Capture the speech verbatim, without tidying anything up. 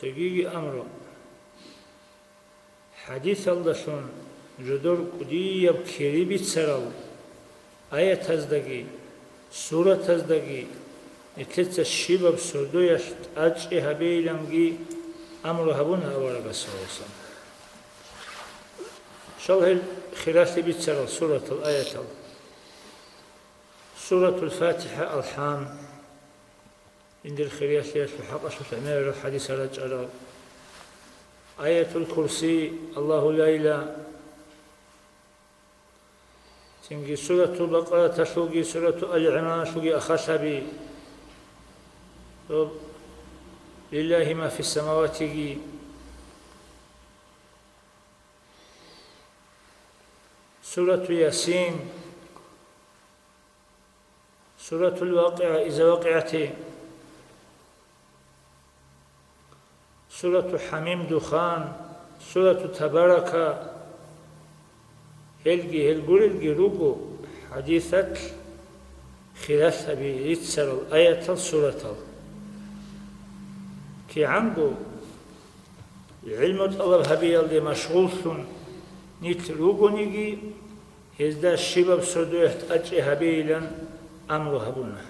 Цогиги амру. ХӀадисалдалъун жодор кӀудияб кири бицарал аятаздаги, суратаздаги нилъеца щибаб сордоялъ тӀачӀи гьабейиланги амру гьабуна аварагас, саллаллагьу гӀалайгьи вассалам. Щал гьел хиралъи бицарал суратал аятал. Суратул ФатихӀа, Алхам, жиндир хириялъиялъул хӀакъалъулъ гӀемерал хӀадисал рачӀарал. Аятул Курси, Аллагьу ла илагьа. Цинги Суратул Бакъараталъулги Суратул Али ГӀимраналъулги ахалъаби. Доб Лиллагьи ма фиссамаватиги. Сурату Ясин, Суратул ВакъигӀа, Иза вакъигӀати, Сурату ХӀамим, Духан, Сурату Табарака, гьелги гьел гурелги руго хӀадисалъ хиралъаби рицарал аятал, суратал. КигӀанго гӀилму тӀалаб гьабиялде машгъуллъун нилъ ругониги, гьезда щибаб сордоялъ тӀачӀи гьабейилан амру гьабуна.